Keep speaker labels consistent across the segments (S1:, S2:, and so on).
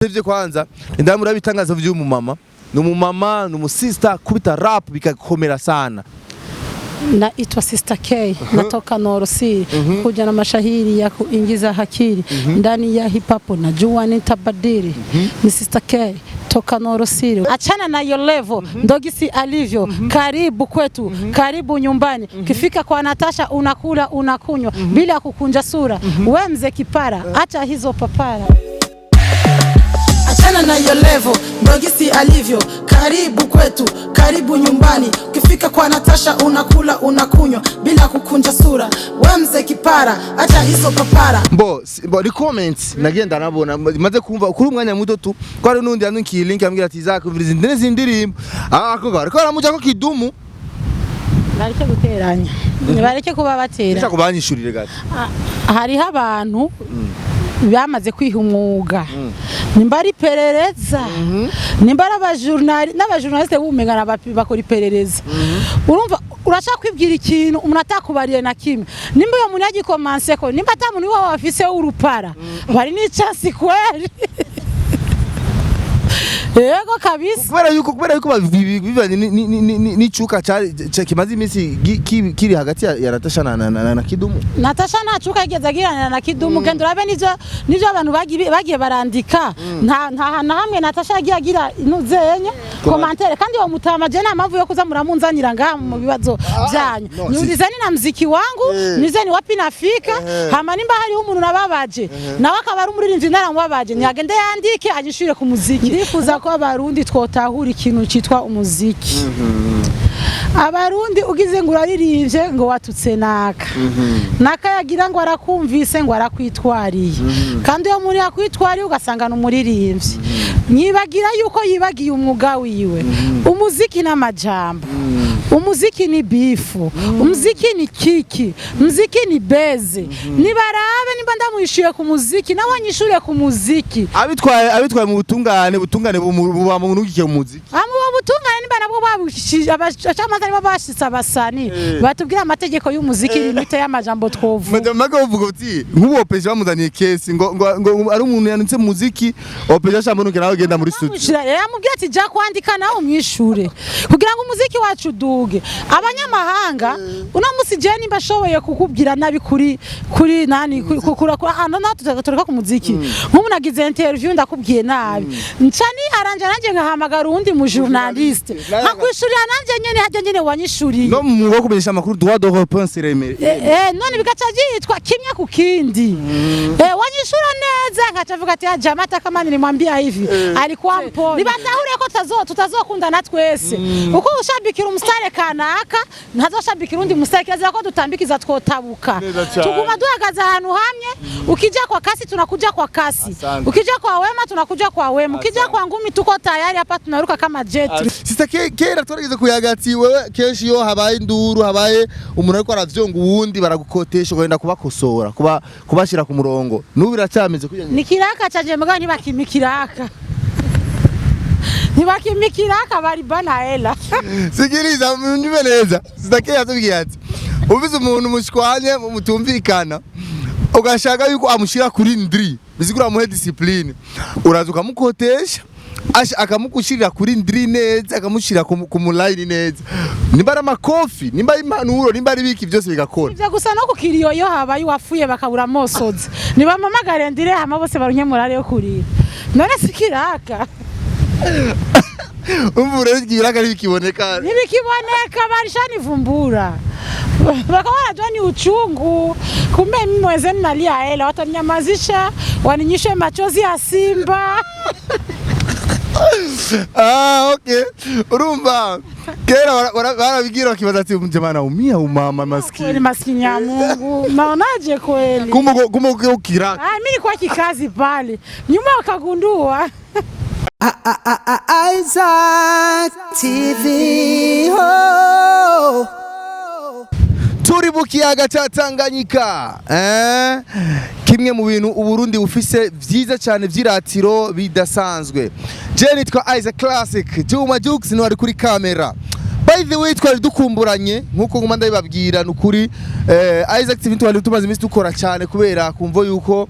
S1: Ivyo kwanza ndamura bitangaza vy'umumama, ni umumama, ni umusista kubita rap bikakomera sana.
S2: Naitwa Sister K, natoka Norsi, kuja na mashahiri ya kuingiza hakiri ndani ya hip hop, najua nitabadili. Ni Sister K toka Norosiri. Achana na hiyo level, ndo gisi alivyo. Karibu kwetu, karibu nyumbani. Kifika kwa Natasha unakula unakunywa bila kukunja sura. We mzee kipara, acha hizo papara.
S3: Achana na hiyo level, ndo gisi alivyo. Karibu kwetu, karibu nyumbani. Ukifika kwa Natasha unakula unakunywa bila kukunja sura. We mzee kipara, acha hizo papara.
S1: Mbo mbo ni comments nagenda nabona maze kumva kuri umwanya muto tu ko hari n'undi yandukiye link ambwira ati zakumviriza indene z'indirimbo ako ariko aramuja ko Kidumu.
S2: Bareke guteranya, bareke kuba batera.
S1: Ndashaka kubanyishurire gato.
S2: Hariho abantu bamaze kwiha umwuga, nimba ari iperereza, nimba ari abajurnali n'abajournaliste bumengana bakora iperereza. Urumva urashaka kwibwira ikintu umuntu atakubariye na kimwe, nimba uyo muntu yagikomanseko, nimba ata muntu iwawe afise w'urupara, bari n'icasi kweri, yego kabisa.
S1: Kubera yuko bivanye n'icuka kimaze iminsi kiri hagati ya Natasha na Kidumu.
S2: Natasha ntacuka yigeze agiranira na Kidumu. Genda urabe nivyo abantu bagiye barandika. Nta hantu na hamwe Natasha yagiye agira intuzenye commentaire. Kandi uwo mutama je nta mpamvu yo kuza muramunzanira ngaha mu bibazo byanyu.
S1: No,
S2: Niulizeni na mziki wangu, niulizeni wapi nafika. Hama nimba hariho umuntu nababaje, nawe akaba ari umuririmbyi naramubabaje, ntiyagende yandike agishire ku muziki. Ndifuza ko Abarundi twotahura ikintu citwa umuziki. Abarundi ugize ngo uraririmbye ngo watutse naka naka, yagira ngo arakumvise ngo arakwitwariye, kandi iyo muntu yakwitwariye ugasanga ni umuririmbyi, nyibagira yuko yibagiye umwuga wiwe. Umuziki n'amajambo, umuziki ni beef, umuziki ni kiki, umuziki ni beze. Nibarabe nimba ndamwishyuye ku muziki, nawe anyishyure ku muziki.
S1: Abitwaye mu butungane buba mu mu muziki.
S2: Hama ubu butungane nimba nabwo babushije, abacamanza nibo bashitse, abasani batubwira amategeko y'umuziki, limite y'amajambo twovuga.
S1: Madame Maga, uvuga uti nk'ubu Opeje bamuzaniye case ngo ari umuntu yanutse mu muziki, Opeje ashambunuke nawe agenda muri studio.
S2: Bamwishyura, yamubwira ati jya kwandika nawe umwishure kugira ngo umuziki wacu uduge. Abanyamahanga uno musi je nimba ashoboye kukubwira nabi kuri nani kuri ahantu naho tureka ku muziki, nk'ubu nagize interview ndakubwiye nabi, nca ni aranje nanjye nkahamagara uwundi mu journaliste nkakwishurira nanjye nyene hajya nyene wanyishuriye.
S1: No mu mwuga wo kumenyesha amakuru, droit de réponse remere.
S2: None bigaca byitwa kimwe ku kindi. Wanyishura neza nkaca avuga ati: "Ah, jamaa hata kama nilimwambia hivi alikuwa mpole." Nibatahure ko tutazokundana twese. Uko ushabikira umusitare kanaka ntazoshabikira undi musitare, kirazira ko dutambikiza twotabuka.
S1: Neza cane.
S2: Tuguma duhagaze ahantu hamwe. Ukija kwa kasi tunakuja kwa kasi.
S1: Asante.
S2: Ukija kwa wema tunakuja kwa wema, ukija kwa ngumi tuko tayari, hapa tunaruka kama jet.
S1: Sista kera twarageze kuyaga ati wewe kenshi iyo habaye induru, habaye umuntu ariko aravyonga uwundi, baragukotesha ukagenda kubakosora, kubashira ku murongo. N'ubu biracameze kugira
S2: Ni kiraka canje, mugabo ntibakimikiraka, ntibakimikiraka, bari bana hela.
S1: Sikiliza, mnyume neza. Sister K yatubwiye ati ubize umuntu mushwanye mutumvikana, ugashaka yuko amushira kuri ndri, bizigura amuhe discipline, uraza ukamukotesha akamugushirira kuri ndri neza, akamushira ku mulayini neza, nimba ari amakofi, nimba ari impanuro, nimba ari biki, byose bigakora.
S2: Ivyo gusa no kukiriyo iyo habaye uwapfuye bakabura amosozi, nibamamagare ndire hama bose barunye murare yo kurira. None sikiraka?
S1: Umva rero ibiraka ntibikiboneka.
S2: Ntibikiboneka, barishanivumbura bakawa wanajua ni uchungu, kumbe mimi mwenzenu nalia hela, wataninyamazisha waninyishe machozi ya simba.
S1: Ah, okay, urumva kera barabigira bakibaza ati jamani anaumia umama
S2: Kweli.
S1: Maskini.
S2: Maskini ya Mungu, naonaje kweli?
S1: Kumbe uko kiraka.
S2: Ah, mimi nilikuwa kikazi pale nyuma wakagundua.
S3: Isaac TV. Oh.
S1: Turi mu kiyaga cya Tanganyika, eh? Kimwe mu bintu Uburundi bufise vyiza cyane vy'iratiro bidasanzwe. Je nitwa Isaac Classic, Juma Jux ni wari kuri kamera. By the way, twari dukumburanye nkuko nguma ndabibabwira nukuri. Isaac TV twari tumaze iminsi dukora cyane kubera kumvo yuko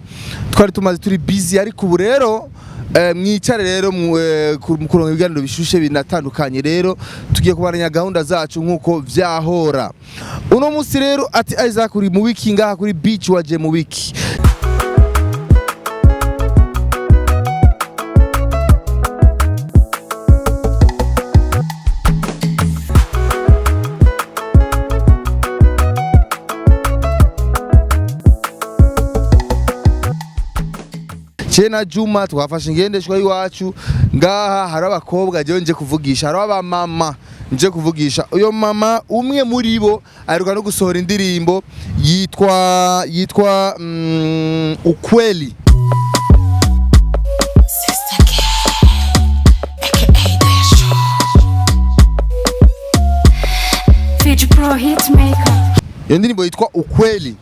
S1: twari tumaze turi busy, ariko ubu rero Mwicare rero mu kuronka ibiganiro bishushe binatandukanye. Rero tugiye kubaranya gahunda zacu nkuko vyahora. Uno musi rero ati Isaac uri mu wiki ngaha kuri beach, waje mu wiki. Je na Juma twafashe ingendeshwa y'iwacu. Ngaha hari abakobwa jewe nje kuvugisha, hari abamama nje kuvugisha. Uyo mama umwe muri bo aheruka no gusohora indirimbo yitwa Ukweli.
S3: Sister K, aka Dash.
S4: Fiji Pro Hitmaker.
S1: Iyo ndirimbo yitwa Ukweli.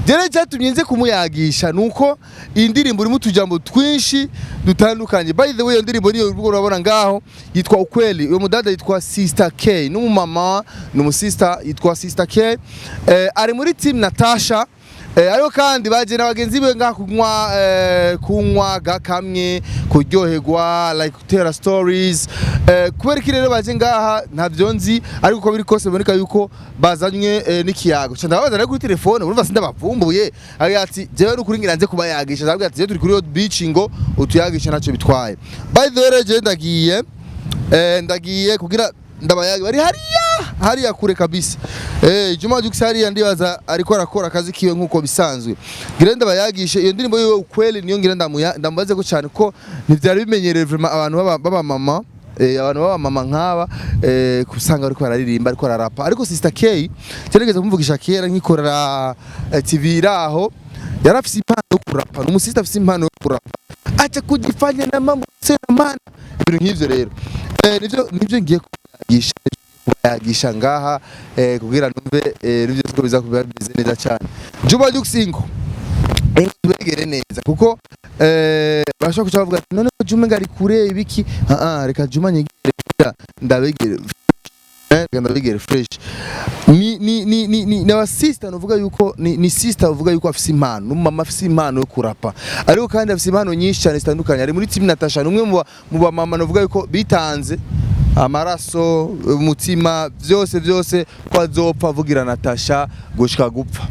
S1: Rero icyatumye nze kumuyagisha nuko iyi ndirimbo irimo utujambo twinshi dutandukanye. By the way, iyo ndirimbo niyo uriko urabona ngaho yitwa Ukweli. Uyo mudada yitwa Sister K, n'umumama, n'umusista yitwa Sister K, ari muri team Natasha. Ariko kandi baje na bagenzi be ngaha kunywa gakamwe, kuryoherwa, like gutera stories. Kubera iki rero baje ngaha ntavyo nzi, ariko uko biri kose biboneka yuko bazanywe n'ikiyago. Ca ndababaza rero kuri telefone, urumva sindabavumbuye. Agira ati jewe n'ukuri ngira nze kubayagisha. Ndababwira ati jewe turi kuri Road Beach ngo utuyagishe ntacyo bitwaye. By the way rero jewe ndagiye kugira ndabayaga bari hariya hariya kure kabisa. Juma Jux hariya ndibaza ariko arakora akazi kiwe nkuko bisanzwe. Ngira ndabayagishe iyo ndirimbo yiwe Ukweli, niyo ngira ndamubaze ko cyane ko ntivyari bimenyereye vraiment abantu baba mama, abantu baba mama nk'aba, kusanga ariko bararirimba, ariko ararapa. Ariko Sister K gerageza kumuvugisha kera nkikorera TV iraho, yarafise impano yo kurapa. Ni umusista afise impano yo kurapa, acha kujifanya na mambo sio na maana, ibintu nk'ivyo. Rero nivyo ngiye kubayagisha ngaha, kugira numve nivyo ko biza kuba bimeze neza cyane. Juba Jux, ingo tubegere neza kuko bashobora kuca bavuga ati none ko Juma ngari kure ibiki. Ah ah, reka Juma nyegere kugira ndabegere, reka ndabegere fresh. Ni ni sister uvuga yuko ni sister uvuga yuko afise impano, n'umumama afise impano yo kurapa, ariko kandi afise impano nyinshi cyane zitandukanye. Ari muri team Natasha, ni umwe mu ba mama novuga yuko bitanze amaraso, umutima, byose byose ko azopfa avugira Natasha gushika gupfa.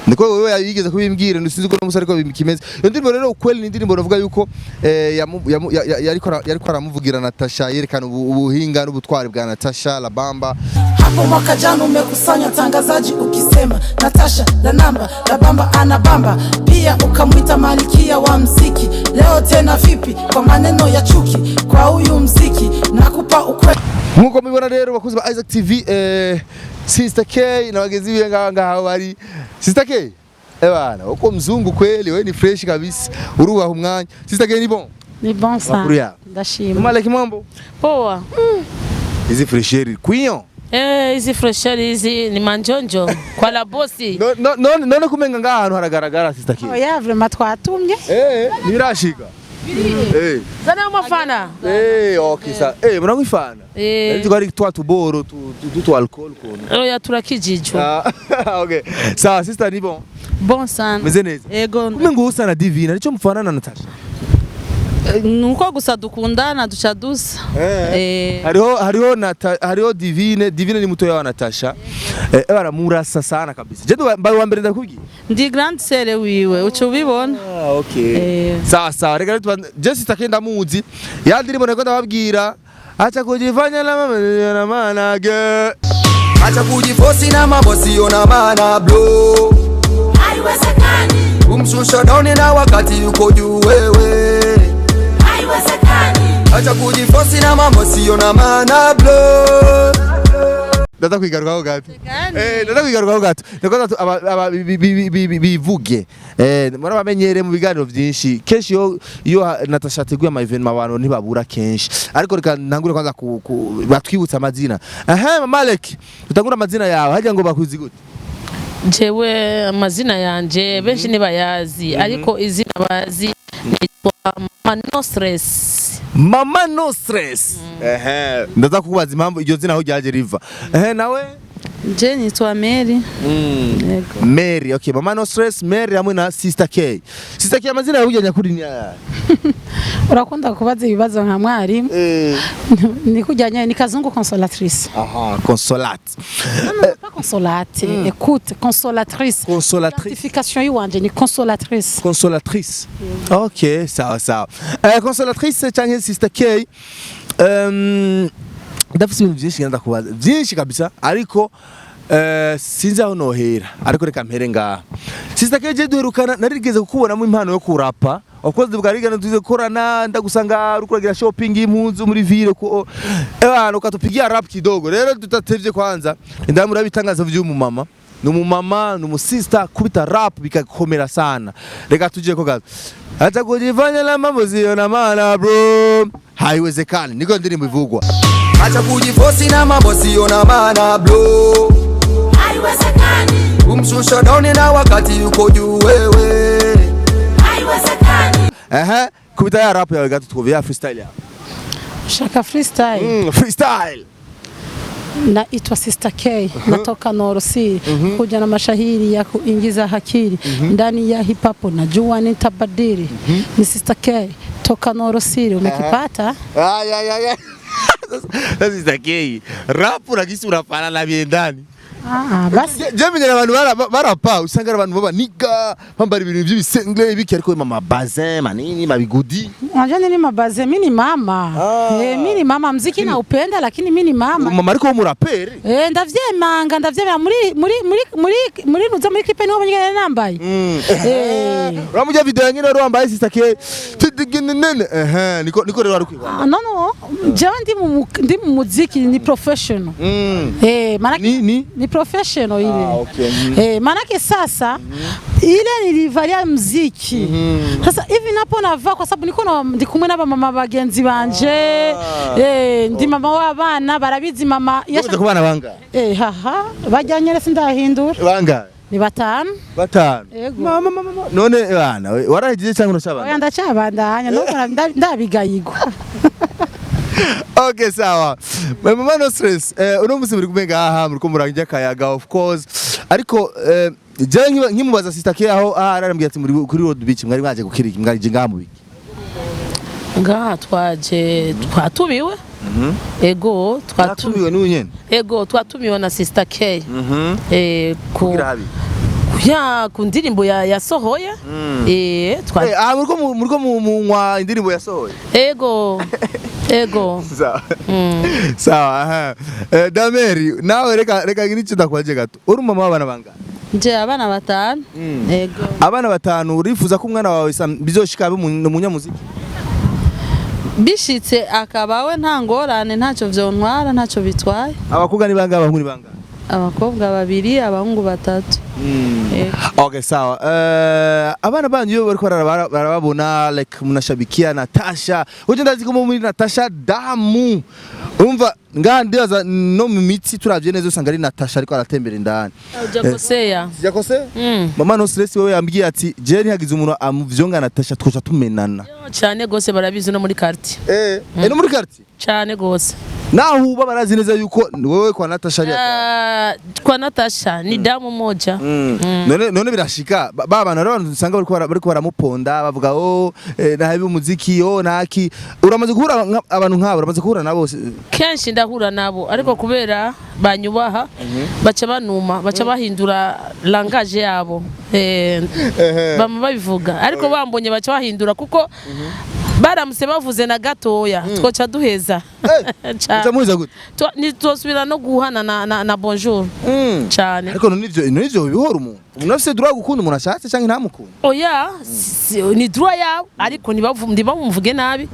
S1: Niko wewe yigeze kubimbwira, ntusinzi ko n'umusore ariko bikimeze. Iyo ndirimbo rero Ukweli ni indirimbo navuga yuko yariko aramuvugira Natasha, yerekana ubuhinga n'ubutwari bwa Natasha Labamba.
S3: Hapo mwaka jana umekusanya tangazaji ukisema Natasha la namba la bamba anabamba, pia ukamwita malkia wa mziki. Leo tena vipi kwa maneno ya chuki kwa huyu mziki? Nakupa ukweli.
S1: Nkuko mubibona rero bakuzi ba Isaac TV, Sister K na bagenzi biwe ngaha ngaha bari. Sister K, bana, uko mzungu kweli, wewe ni fresh kabisa, urubaha umwanya. Sister K, ni bon?
S2: Ni bon
S1: Makuru
S2: sana.
S1: yawe?
S2: Ndashima.
S1: Malaki mambo?
S5: Poa.
S1: Hizi fresheri kwinyo.
S5: Hizi fresheri hizi ni manjonjo kwa la bosi.
S1: No no none none kumenga ngaha ahantu haragaragara, Sister K.
S2: Oya, vraiment twatumye.
S1: Nibirashika.
S5: Zana mafana.
S1: Okay sa. Muranywa ifana?
S5: Eh.
S1: Ariko ari twa tuboro tu alcohol kono.
S5: Oya, turakijijwe.
S1: Ah, okay. Sawa, sister, ni bon?
S6: Bon sana.
S1: Meze neza.
S6: Ego.
S1: Kumenga usa na Divine, arico mfanana na Natasha.
S6: Nuko gusa dukundana duca dusa.
S1: Hariho Divine, Divine ni mutoya wa Natasha. Bara murasa sana kabisa. Je mbaye wa mbere ndakubwiye.
S6: Ndi grande sœur wiwe uca ubibona.
S1: Ah, okay. Sawa sawa, reka rero je Sister K ndamuzi. Ya ndirimbo nako ndababwira. Acha kujifanya na mama na manage.
S7: Acha kujifosi na mambo sio na maana bro,
S3: Haiwezekani,
S7: kumshusha down na wakati yuko juu wewe.
S3: haiwezekani.
S7: Acha kujifosi na mambo sio na maana bro.
S1: Ndaza kwigarukaho gato. Ndaza kwigarukaho gato. Ndako aba bivuge. Murabamenyere mu biganiro byinshi. Kenshi iyo Natasha ateguye ama event abantu ntibabura kenshi. Ariko reka ntangure kwanza batwibutsa amazina. Aha, Malek, tutangura amazina yawe. Hajya ngo bakuzi gute?
S5: Jewe amazina yanje benshi ntibayazi, ariko izina bazi nitwa Mama No Stress.
S1: Mama No Stress. Ehe. Ndaza kukubaza impamvu iryo zina aho ryaje riva. Ehe, nawe?
S6: Je nitwa Mary. Yego.
S1: Mary, okay, Mama No Stress, Mary hamwe na Sister K. Sister K, amazina yawe nyakuri ni ayahe?
S2: Urakunda kubaza ibibazo nka mwarimu. Ni kujyanye ni Kazungu Consolatrice.
S1: Aha, Consolate.
S2: Non, non, pas Consolate. Écoute, Consolatrice.
S1: Consolatrice.
S2: Identification yiwanje ni Consolatrice.
S1: Consolatrice. Okay, sawa sawa. Consolatrice canke Sister K. Ndafise ibintu byinshi ngenda kubaza. Byinshi kabisa, ariko sinzi aho nohera, ariko reka mpere ngaha. Sister K, je duherukana narigeze kukubonamo impano yo kurapa. Of course bwarigana tuze gukorana, ndagusanga uriko uragira shopping y'impuzu muri ville ko ukatupigia rap kidogo. Rero tutatevye, kwanza ndamura bitangaza vy'umumama, ni umumama, ni umusista kubita rap bikakomera sana. Reka tujye ko gato. Acha kujifanya na mambo sio na maana bro, haiwezekani, niko ndirimbo ivugwa.
S7: Acha kujifosi na mambo sio na maana bro,
S3: Haiwezekani,
S7: kumshusha down na wakati yuko juu wewe.
S3: Haiwezekani.
S1: Ehe, kubita ya rap yawe gato twumve ya freestyle yawe.
S2: Shaka freestyle.
S1: Freestyle.
S2: Naitwa Sister K, natoka Norsi, kuja na mashahiri ya kuingiza hakiri ndani ya hip hop, najua nitabadili. Ni Sister K toka Norosiri, umekipata?
S1: Ay, ay, ay, ay. Sasa Sister K, rap unagisi unafanana biendani.
S2: Ah, basi.
S1: Je menyera abantu barapa usanga ari abantu baba niga bambara ibintu by'ibisengle ibiki, ariko mama bazin manini mabigudi.
S2: Unajua nini mabaze, mimi ni mama.
S1: Ah.
S2: Eh, mimi ni mama, mziki naupenda lakini mimi ni mama.
S1: Mama ariko w'umuraperi.
S2: Eh, ndavyemanga, ndavyemera muri nuza muri clip niho nyine nambaye. Eh.
S1: Uramujya video nyine wari wambaye, Sister K, tudiginene. Ehe, niko rero ari kwibana.
S2: Ah, no no, jewe ndi mu muziki ni professional. Eh, manake
S1: Ni
S2: ni professional ile.
S1: Ah, okay.
S2: Eh, manake sasa ile nilivalia mziki. Sasa hivi napo navaa kwa sababu niko na ndi kumwe n'abamama bagenzi banje. Eh, ndi mama w'abana barabizi mama.
S1: Umaze kubana bangahe?
S2: Eh, haha, bajyanye rero sindahindura.
S1: Bangahe?
S2: Ni batanu.
S1: Batanu.
S2: Yego.
S1: Mama mama mama. None bana warahejeje cyangwa
S2: Oya,
S1: uracabana?
S2: ndacyabandanya nuko ndabigayigwa.
S1: Okay, sawa. Mama No Stress, uno musi muri kumwe ngaha muri ko murangije akayaga, of course. Ariko jewe nkimubaza Sister K aho arambwira ati muri kuri Road Beach mwari mwaje gukira iki, mwari je ngaha mu biki?
S5: Ngaha twaje twatumiwe, ego twatumiwe.
S1: Twatumiwe n'uyu nyene.
S5: Ego, twatumiwe na Sister K. Ku
S1: Kugira habi.
S5: Ya ku ndirimbo yasohoye twa
S1: Ah, muriko munywa indirimbo yasohoye.
S5: Ego ego.
S1: Sawa. Sawa, aha. Dameri, nawe reka ngiri icyo ndakwaje gato. Uri mama w'abana bangahe?
S6: Je abana batanu. Ego.
S1: Abana batanu, urifuza ko umwana wawe bizoshika abe umunyamuziki?
S6: Bishitse akaba we nta ngorane, ntacyo vyontwara, ntacyo bitwaye.
S1: Abakobwa ni bangahe, abahungu ni bangahe?
S6: Abakobwa babiri, abahungu batatu. Ego.
S1: Okay, sawa. Abana banyu iyo bariko barababona like mnashabikia Natasha. Uje ndazi ko muri Natasha damu. Umva ngaha ndibaza no mu mitsi turavye neza usanga ari Natasha ariko aratembera indani.
S5: Hujakosea.
S1: Sijakose?
S5: Mm.
S1: Mama No Stress wewe yambwiye ati je ntihagize umuntu amuvyonga Natasha twoca tumenana.
S5: Cyane gose, barabizi no muri quartier.
S1: No muri quartier.
S5: Cyane gose.
S1: Naho uba barazi neza yuko wewe kwa Natasha ari
S5: Ah, kwa Natasha ni damu moja.
S1: None birashika ba bantu rero, abantu usanga bariko baramuponda bavuga oh nahabi umuziki, oh naki, uramaze guhura abantu nk'abo, uramaze guhura nabo?
S5: Kenshi ndahura nabo, ariko kubera banyubaha baca banuma, baca bahindura langage yabo. Bama babivuga, ariko bambonye baca bahindura, kuko baramutse bavuze na gatoya twoca duheza. Cane.
S1: Uca muhiza gute?
S5: Ntitwosubira no guhana na bonjour cane.
S1: Ariko none ivyo bihora umuntu afise droit gukunda umuntu ashatse canke ntamukunde.
S5: Oya, ni droit yabo, ariko ntibamumuvuge nabi,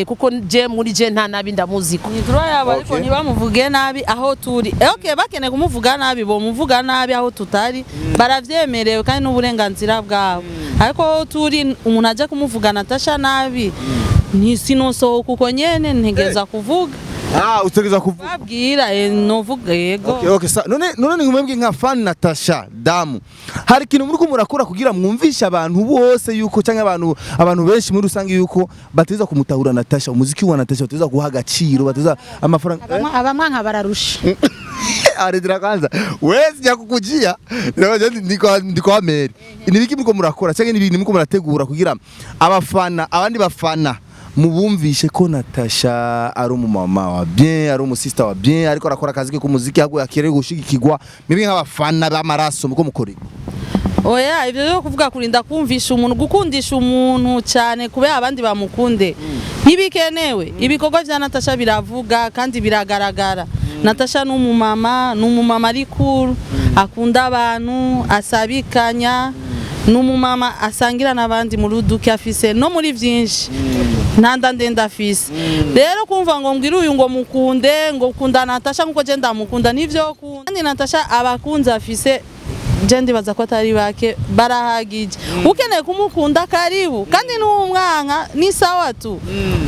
S5: kuko je muri je nta nabi ndamuziko.
S6: Ni droit yabo, ariko
S1: Okay.
S6: ntibamuvuge nabi aho turi. Okay, bakeneye kumuvuga nabi bomuvuga nabi aho tutari, baravyemerewe kandi n'uburenganzira bwabo, ariko aho turi umuntu aje kumuvuga Natasha nabi ntisinosohoka uko nyene, ntegeza kuvuga.
S1: Ah, utegereza kuvuga.
S6: Babwira novuga yego.
S1: Okay, none ni mwebwe nka fan Natasha Damu, hari ikintu muri ko murakora kugira mwumvishe abantu bose yuko, cyangwa abantu benshi muri rusange, yuko bateza kumutahura Natasha, umuziki wa Natasha bateza guha agaciro, bateza amafaranga?
S2: Abamwanka bararusha.
S1: Arindira kwanza, wewe sijakukujia, ndiko Mary. Ni biki muriko murakora cyangwa ni ibintu muriko murategura kugira abafana, abandi bafana mubumvishe ko Natasha ari umumama wa bien, ari umusista wa bien, ariko arakora akazi ke k'umuziki, ahubwo akereye gushigikirwa? Mibi nk'abafana b'amaraso muko mukora iki?
S6: Oya, ibyo byo kuvuga kurinda kumvisha umuntu, gukundisha umuntu cyane kubera abandi bamukunde, ntibikenewe. Ibikorwa vya Natasha biravuga kandi biragaragara. Natasha ni umumama, ni umumama ari cool, akunda abantu, asabikanya, ni umumama asangira n'abandi muri uduke afise no muri byinshi, nta nda ndende afise. Rero kumva ngo mbwire uyu ngo mukunde, ngo kunda Natasha nkuko je ndamukunda, nivyo kunda. Kandi Natasha abakunzi afise, je ndibaza ko atari bake, barahagije. Ukeneye kumukunda, karibu, kandi n'umwanka ni sawa tu,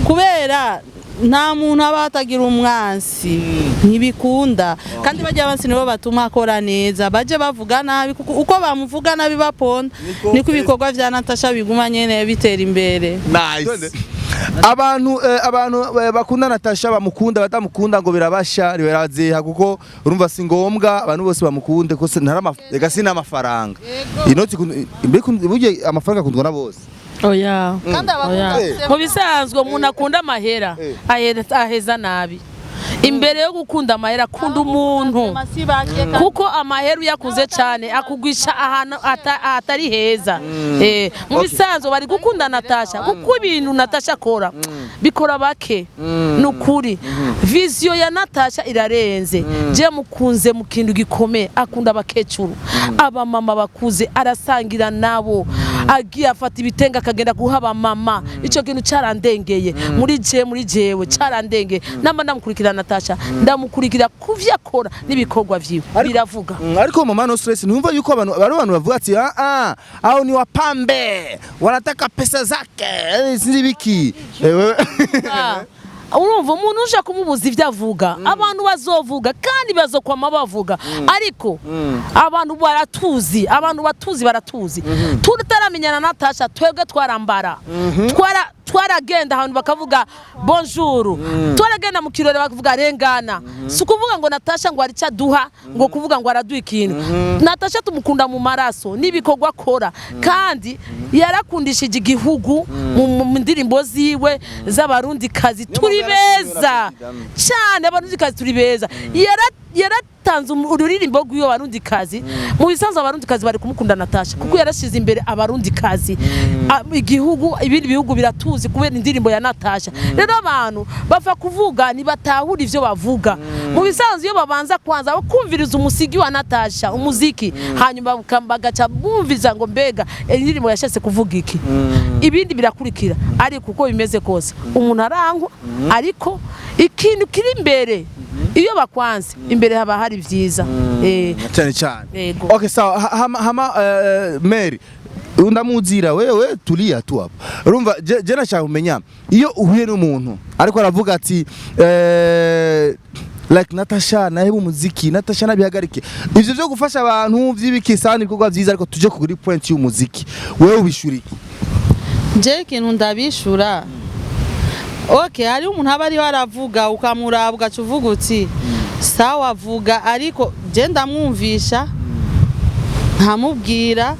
S6: kubera nta muntu aba atagira umwansi, ntibikunda. Kandi bajya abansi nibo batuma akora neza. Baje bavuga nabi, kuko uko bamuvuga nabi baponda, niko ibikorwa vya Natasha biguma nyene bitera imbere.
S1: Nice. Abantu bakunda Natasha bamukunda, batamukunda ngo birabasha birazeha, kuko urumva si ngombwa abantu bose bamukunde, ko reka sina amafaranga inoti burya amafaranga akundwa na bose.
S5: Oya.
S6: Kandi abakunda
S5: Oya. Mu bisanzwe umuntu akunda amahera aheza nabi. Imbere yo gukunda amahera, akunda umuntu, kuko amahera uyakuze cyane akugwisha ahantu atari heza. Mu bisanzwe bari gukunda Natasha kuko ibintu Natasha akora bikora bake. Ni ukuri, vision ya Natasha irarenze. Je mukunze mu kintu gikomeye: akunda abakecuru, abamama bakuze, arasangira nabo, agiye afata ibitenga akagenda guha abamama. Icyo kintu carandengeye muri je, muri jewe carandengeye. Namba ndamukurikira Natasha, ndamukurikira ku vyo akora n'ibikorwa vyiwe biravuga.
S1: Ariko mama, no stress, ntumva yuko abantu bari, abantu bavuga ati: "Ah ah, au ni wapambe wanataka pesa zake, sinzi biki."
S5: Ah, urumva umuntu uje kumubuza ibyo avuga, abantu bazovuga kandi bazokwama bavuga, ariko abantu baratuzi, abantu batuzi baratuzi. Tutaramenyana na Natasha, twebwe twarambara, twaragenda ahantu bakavuga bonjour, twaragenda mu kirori bakavuga rengana. Si ukuvuga ngo Natasha ngo hari icyo aduha, ngo kuvuga ngo araduha ikintu. Natasha tumukunda mu maraso n'ibikorwa akora, kandi yarakundishije igihugu mu ndirimbo ziwe z'Abarundikazi. Turi beza cyane, Abarundikazi turi beza. Yaratanze ururirimbo rw'iyo Barundikazi. Mu bisanzwe Abarundikazi bari kumukunda Natasha kuko yarashize imbere Abarundikazi. Igihugu, ibindi bihugu biratuzi kubera indirimbo ya Natasha. Rero abantu bava kuvuga ntibatahura ivyo bavuga. Mu bisanzwe iyo babanza kwanza bakumviriza umusigi wa Natasha, umuziki, hanyuma bagaca bumviza ngo mbega indirimbo yashatse kuvuga iki, ibindi birakurikira. Ariko uko bimeze kose umuntu arangwa, ariko ikintu kiri imbere, iyo bakwanze imbere haba hari vyiza.
S1: Cyane cyane.
S5: Yego.
S1: Okay, sawa. Hama Mary, ndamuzira wewe, tulia tu hapo. Urumva je nashaka kumenya, iyo uhuye n'umuntu ariko aravuga ati like Natasha naheba umuziki, Natasha nabihagarike ivyo byo gufasha abantu vy'ibiki, sana ibikorwa vyiza, ariko tuje kuri point y'umuziki, wewe ubishura iki?
S6: Je ikintu ndabishura, okay, hari umuntu aba ariho aravuga, ukamuraba ugaca uvuga uti sawa avuga, ariko je ndamwumvisha, nkamubwira.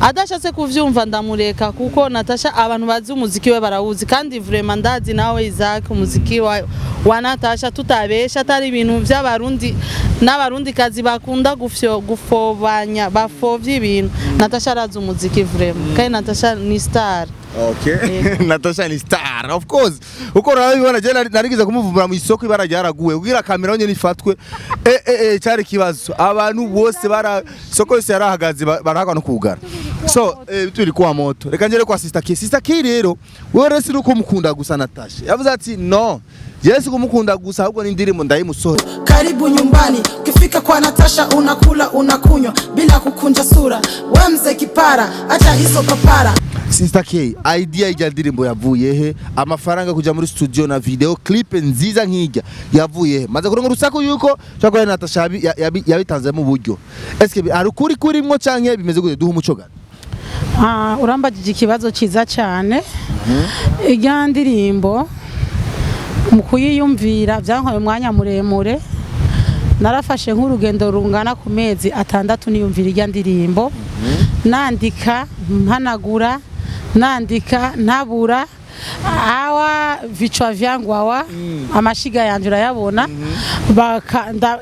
S6: Adashatse kuvyumva ndamureka, kuko Natasha abantu bazi umuziki we barawuzi. Kandi vraiment ndazi nawe Isaac, umuziki wa Natasha, tutabesha, atari ibintu vy'Abarundi n'Abarundi kazi bakunda gufyo gufobanya, bafovya ibintu. Natasha arazi umuziki vraiment, kandi Natasha ni star.
S1: Okay. Natasha ni star, of course. Uko urabibona, je narigeze kumuvumbura mu isoko, ibara ryaraguye kugira kamera nyene ifatwe. Cyari kibazo. Abantu bose bara soko yose yarahagaze, barahagwa no kugara. So, turi kwa moto. Reka ngere kwa Sister K. Sister K rero, wewe rero si uko mukunda gusa Natasha. Yavuze ati no. Yesu kumukunda gusa, ahubwo n'indirimbo ndayimusohora.
S3: Karibu nyumbani, ukifika kwa Natasha unakula unakunywa bila kukunja sura. We mzee kipara, acha hizo papara.
S1: Sister K, idea ijya ndirimbo yavuye he? Amafaranga kuja muri studio na video clip nziza nkijya yavuye he? Maze kuronka urusaku yuko cyakora Natasha yabitanzemo uburyo. Eske hari ukuri kurimwo canke bimeze gute? Duha umuco gana.
S2: Ah, urambagije ikibazo cyiza cyane. Ijya ndirimbo mu kuyiyumvira byantwaye umwanya muremure. Narafashe nk'urugendo rungana ku mezi 6 niyumvira irya ndirimbo, nandika, mpanagura, nandika, ntabura awa vichwa vyangu, awa amashiga yanje urayabona.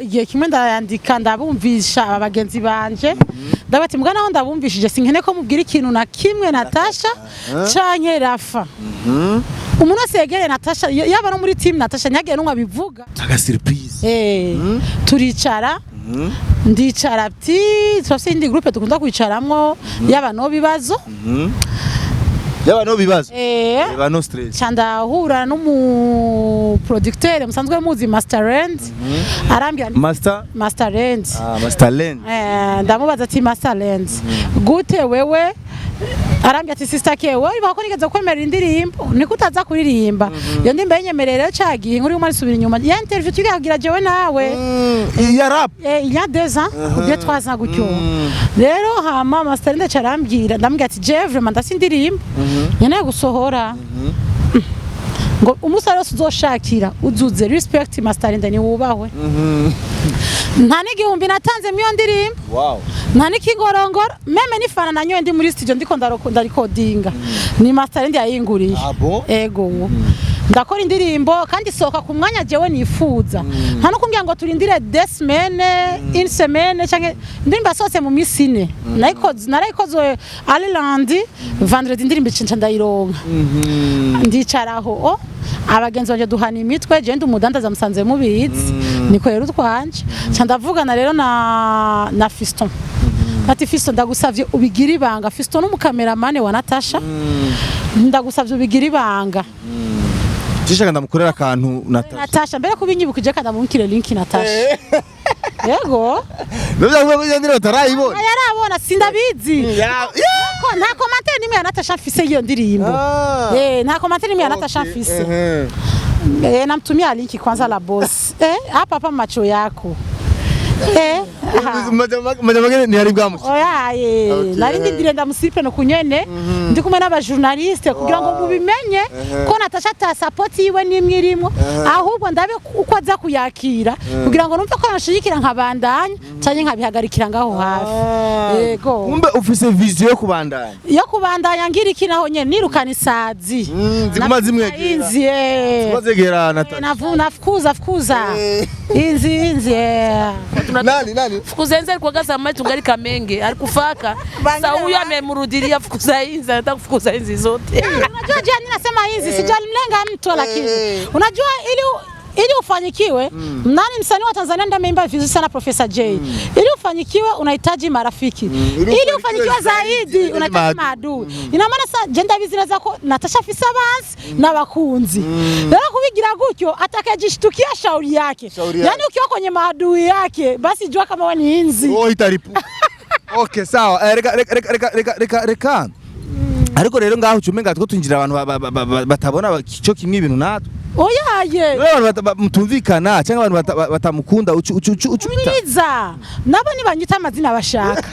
S2: Igihe kimwe ndayandika, ndabumvisha aba bagenzi banje, ndabati mbwa naho ndabumvishije, sinkene ko mubwira ikintu na kimwe Natasha canke Rafa. Umuntu wese yegereye Natasha, yaba no muri team Natasha, ntihagire n'umwe abivuga.
S1: Aga surprise.
S2: Turicara, ndicara ati turafise indi groupe dukunda kwicaramwo yaba no bibazo.
S1: Yaba no bibazo. Yaba no stress.
S2: Ca ndahura n'umu producteur musanzwe muzi, Masterland, arambwira
S1: Master
S2: Masterland.
S1: Ah, Masterland.
S2: Ndamubaza ati: "Masterland, gute wewe?" Arambwira ati: "Sister K, wewe ibuka ko nigeze kwemerera indirimbo, niko utaza kuririmba iyo ndirimbo yanyemereye rero cagiye inkuru y'umwana isubira inyuma ya interview tugagira jewe nawe."
S1: Ya rap.
S2: Il y a 2 ans ou bien 3 ans gutyo. Rero hama Masterland aca arambwira, ndamubwira ati: "Je vraiment ndafise indirimbo nkeneye gusohora." Ngo: "Umunsi wose uzoshakira uzuze." Respect, Masterland ni wubahwe. Nta n'igihumbi natanze muri iyo ndirimbo. Nta n'ikingorongoro, même n'ifana nanyoye ndi muri studio ndiko ndarikodinga, ni Masterland yayinguriye.
S1: Ah bon?
S2: Ego. Ndakora indirimbo kandi isohoka ku mwanya jewe nifuza, nta no kumbwira ngo turindire 2 semaines, une semaine canke. Indirimbo yasohotse mu minsi 4. Nayikoze, narayikoze ari lundi, vendredi indirimbo icinca ndayironka. Ndicaraho, o abagenzi banje duhana imitwe. Je ndi umudandaza, musanze mubizi, niko rero utwanje. Nca ndavugana rero na Fiston, ati: "Fiston, ndagusavye ubigire ibanga." Fiston n'umukameramane wa Natasha. "Ndagusavye ubigire ibanga."
S1: Jishaka ndamukorera akantu Natasha.
S2: Natasha mbere kubinyibukije kandi amumukire link Natasha, yego.
S1: Nubwo ko iyo ndirimbo batarayibona.
S2: Yarabona, sindabizi ko nta commentaire nimwe ya Natasha mfise iyo ndirimbo. Nta commentaire nimwe ya Natasha mfise. Namtumia linki kwanza la boss. Hapa hapa macho yako. Aha.
S1: Majamagene ntiyari bwamushye.
S2: Oya ye, nari ndindiriye ndamusipe no kunyene ndi kumwe n'aba journaliste kugira ngo mubimenye ko Natasha ata support yiwe nimwe irimo, ahubwo ndabe uko aza kuyakira kugira ngo numve ko yanshigikira nkabandanya canke nkabihagarikira ngaho hafi. Yego.
S1: Kumbe ufise vision yo kubandanya.
S2: Yo kubandanya ngira iki naho nyene nirukana isazi.
S1: Ziguma zimwegera.
S2: Inzi.
S1: Ziguma zegera Natasha.
S2: Nafukuza, fukuza inzi, inzi.
S1: Nani nani?
S5: Fukuza inzi alikuwaga zamani tungali Kamenge, alikufaka. Sasa huyu amemrudilia fukuza inzi, anataka kufukuza inzi zote.
S2: Unajua jia nasema hizi sijalimlenga mtu, lakini unajua ili ufanyikiwe, nani msanii wa Tanzania ndiye ameimba vizuri sana? Professor J. Ili ufanyikiwe unahitaji marafiki. Ili ufanyikiwe zaidi unahitaji maadui. Ina maana sasa je ndabizi neza ko Natasha afise abansi n'abakunzi. Rero kubigira gutyo atakayejishtukia shauri yake.
S1: Shauri yake.
S2: Yaani ukiwa kwenye maadui yake basi jua kama wewe ni inzi.
S1: Oh, itaripuka. Okay, sawa. Reka reka reka reka reka reka reka. Ariko rero ngaho ucumenga two twinjira abantu batabona cyo kimwe ibintu natwe.
S2: Oyaye.
S1: Rero abantu mutumvikana cyangwa abantu batamukunda ucu ucu ucu ucu bita.
S2: Umviriza, nabo nibanyita amazina bashaka.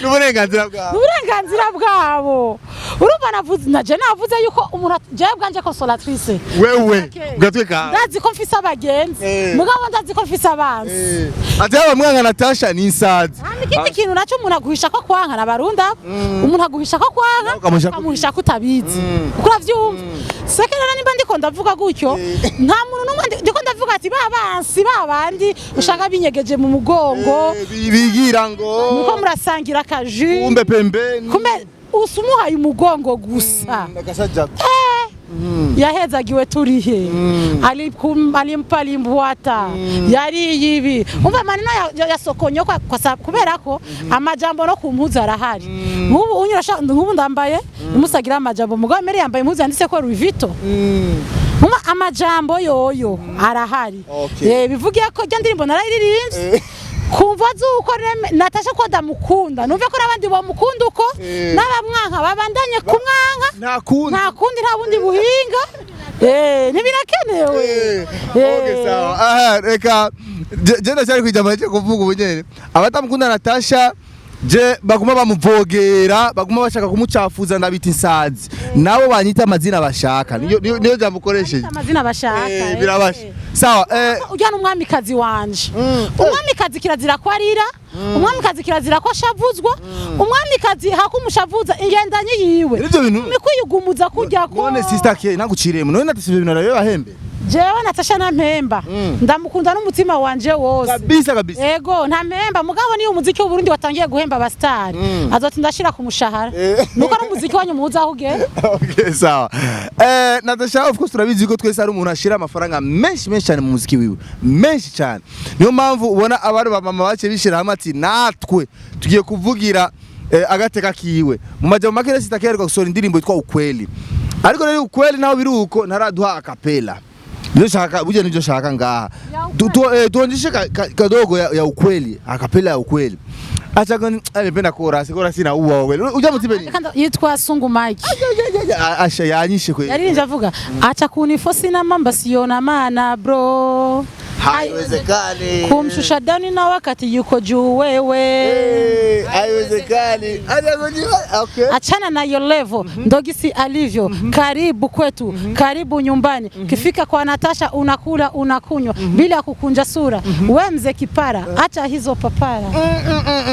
S1: N'uburenganzira bwawe.
S2: Uburenganzira bwabo. Urumva navuze, naje navuze yuko umuntu jewe bwanje Consolatrice
S1: Wewe
S2: Okay.
S1: gatwe kawe.
S2: Ndazi ko mfise abagenzi, mugabo ndazi ko mfise abansi.
S1: Ati yaba mwanga Natasha ni insazi.
S2: Hama ikindi kintu nacyo, umuntu aguhisha ko kwankana, abarundi abo, umuntu aguhisha ko kwanka,
S1: Ukamuhisha ko
S2: ukamuhisha ko utabizi, kuko uravyumva seke. Rero nimba ndiko ndavuga gutyo, nta muntu n'umwe ndiko ndavuga ati ba bansi ba bandi ushaka binyegeje mu mugongo.
S1: Bigira ngo
S2: muko murasangira akaji,
S1: kumbe pembeni.
S2: Kumbe usumuhaye umugongo gusa.
S1: Akasaja.
S2: Yahezagiwe turihe? Alimpa limbwata yariye ibi. Umva maneno ya sokonyo kwa kubera ko amajambo no ku mpuzu arahari. Nk'ubu unyurasha, nk'ubu ndambaye umusagira amajambo, mugabo mere yambaye impuzu yanditse ko Louis Vuitton. Umva amajambo yoyo arahari. Bivugiye ko rya ndirimbo narayiririmbye kumva zuko Natasha ko ndamukunda, numve ko n'abandi bamukunda uko, n'abamwanka babandanye kumwanka.
S1: Nta kundi.
S2: Nta kundi, nta bundi buhinga, ntibirakenewe.
S1: Okay, sawa. Aha, reka je ndacyari kwijambo cyo kuvuga ubu nyene abatamukunda Natasha. Je baguma bamuvogera, baguma bashaka kumucafuza, ndabita insazi, nabo banyita amazina bashaka. Niyo jambo ukoresheje.
S2: Amazina bashaka.
S1: Birabasha, sawa.
S2: Ujya n'umwamikazi wanje. Umwamikazi kirazira ko arira, umwamikazi kirazira ko ashavuzwa, umwamikazi hakumushavuza ingendanyi yiwe
S1: Ivyo bintu
S2: mikwiyugumuza kujya ko.
S1: None Sister K, naguciriyemo, none natese ivyo bintu arabe bahembe?
S2: Jewe Natasha ntampemba, ndamukunda n'umutima wanje wose.
S1: Kabisa kabisa.
S2: Ego, ntampemba, mugabo niyo umuziki w'Uburundi watangiye guhemba abastari, azoti ndashira ku mushahara, nuko ari umuziki wanyu muzi aho ugera.
S1: Okay, sawa. Natasha, of course turabizi ko twese ari umuntu ashira amafaranga menshi menshi cyane mu muziki wiwe, menshi cyane. Niyo mpamvu ubona abari ba mama bace bishira hamwe ati natwe tugiye kuvugira agateka kiwe. Mu majambo make rero, sitakerwa gusohora indirimbo yitwa Ukweli, ariko rero Ukweli naho biri uko ntaraduha acapella. Ndio shaka buje, ndio shaka ngaha tuonyeshe kadogo ya Ukweli, acapella ya Ukweli. Acha gani alipenda chorus, chorus inaua wewe. Uja mtibe ni.
S2: Kandi yitwa Sungu Mike.
S1: Asha yanyishe kweli.
S2: Yaririmbye avuga acha kunifosi na mamba siona maana bro.
S1: Haiwezekani.
S2: Kumshusha dani na wakati yuko juu wewe.
S1: Haiwezekani. Acha kujiwa. Okay.
S2: Achana na your level, ndo gisi alivyo. Karibu kwetu, karibu nyumbani. Ukifika kwa Natasha unakula unakunywa bila kukunja sura. We mzee kipara, acha hizo papara.